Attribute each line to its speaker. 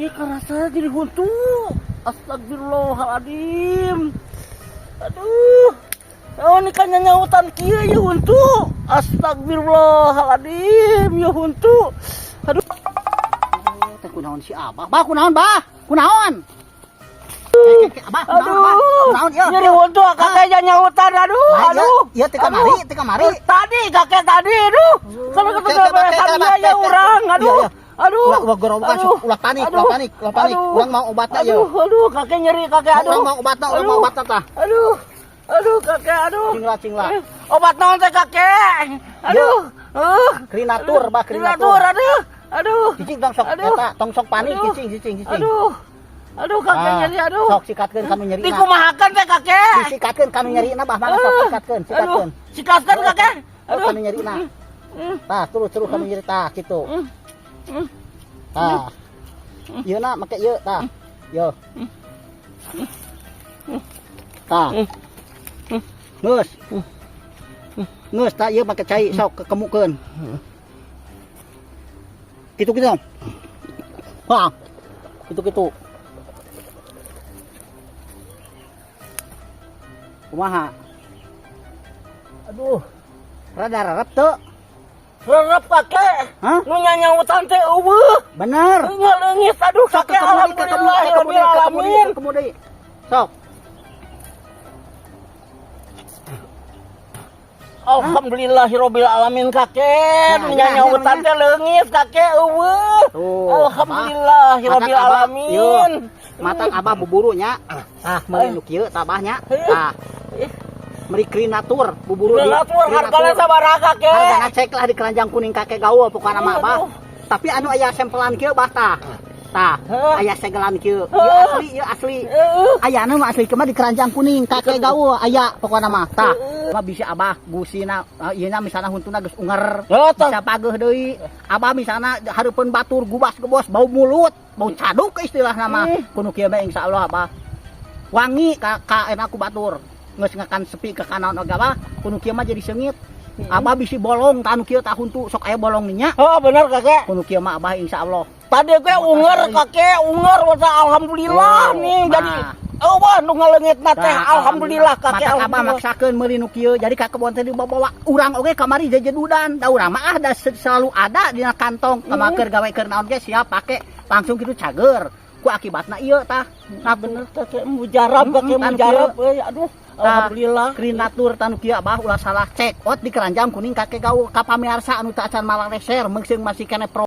Speaker 1: Iya karasa jadi huntu. Astagfirullahaladzim. Aduh. Oh, ini kan nyautan kieu ya huntu. Astagfirullahaladzim ya huntu. Aduh.
Speaker 2: Teh kunaon si Abah? Bah kunaon, Bah? Kunaon? Abah, kunaon, Abah? Kunaon ieu?
Speaker 1: Nyeri huntu kakek nyautan, aduh, aduh.
Speaker 2: Ieu teh kamari, teh kamari.
Speaker 1: Tadi kakek tadi, aduh. Kalau ketemu beresan ya urang, aduh. Aduh.
Speaker 2: Ulah gorowokan, ulah panik, ulah panik, ulah panik. Urang mau obatna ieu.
Speaker 1: Aduh, aduh, kakek nyeri kakek, aduh.
Speaker 2: Urang mau obatna, urang mau obatna tah.
Speaker 1: Aduh. Aduh, kakek, aduh.
Speaker 2: Cinglah, cinglah.
Speaker 1: Obat naon teh kakek? Aduh.
Speaker 2: Krinatur, Bah,
Speaker 1: krinatur, aduh. Aduh.
Speaker 2: Cicing tong sok eta, tong sok panik, cicing, cicing, cicing.
Speaker 1: Aduh. Aduh, kakek nyeri, aduh.
Speaker 2: Sok sikatkeun kanu nyerina.
Speaker 1: Dikumahakeun teh kakek?
Speaker 2: Disikatkeun kanu nyerina, Bah, mana sok sikatkeun, sikatkeun.
Speaker 1: Sikatkeun kakek.
Speaker 2: Aduh, kanu nyerina. Tah, terus kanu nyeri tah kitu. Tah. Ieu na make ieu tah. Yo. Tah. Geus. Geus tah ieu make cai sok kekemukeun. Kitu-kitu. Wah. Kitu-kitu. Kumaha?
Speaker 1: Aduh.
Speaker 2: Rada rarep teu?
Speaker 1: Rarep kakek.
Speaker 2: Hah?
Speaker 1: Nu nyanyautan teh eueuh.
Speaker 2: Bener.
Speaker 1: Leungit, aduh kakek, alhamdulillah alamin.
Speaker 2: Ketemu Sok.
Speaker 1: Alhamdulillahirabbil alamin kakek.
Speaker 2: Nah,
Speaker 1: Nyanyautan teh leungit kakek eueuh. Alhamdulillahirabbil alamin.
Speaker 2: Mata abah buburunya. Tah meuli nu kieu tabahnya. Tah. Meri krinatur buburu di.
Speaker 1: Krinatur hargana sabaraha kakek?
Speaker 2: Hargana cek lah di keranjang kuning kakek gaul pokokna mah abah. Tapi anu aya sempelan kieu bah tah. Tah, aya segelan kieu. Ieu asli, ieu asli. Ayana mah asli mah di keranjang kuning kakek gaul aya pokokna mah. Tah, mah bisa abah gusina ieu na misalna huntuna geus unger. Bisa pageuh deui. Abah misalna hareupeun batur gubas gebos bau mulut, bau caduk istilahna mah. Kuno kieu mah insyaallah abah. Wangi ka enak ku batur. Geus ngakan sepi ke kanan oge abah, kuno kieu mah jadi seungit. Abah bisi bolong tah anu kieu tah huntu sok aya bolong nya.
Speaker 1: Oh bener kakek.
Speaker 2: Kuno kieu mah abah insyaallah.
Speaker 1: Tadi gue unger kakek, unger wasa alhamdulillah nih jadi oh wah nu ngaleungitna teh alhamdulillah kakek.
Speaker 2: Mata abah maksakeun meuli nu kieu jadi ka kebon teh dibawa urang oge kamari jejedudan da urang mah da selalu ada dina kantong kamaker gawe keur naon ge siap pake langsung kitu cager ku akibatna ieu tah.
Speaker 1: Nah bener kakek mujarab kakek mujarab euy aduh. Alhamdulillah
Speaker 2: krinatur tanu kieu abah ulah salah cek ot di keranjang kuning kakek gaul ka pamirsa anu teu acan malah leser mengsing masih kene pro.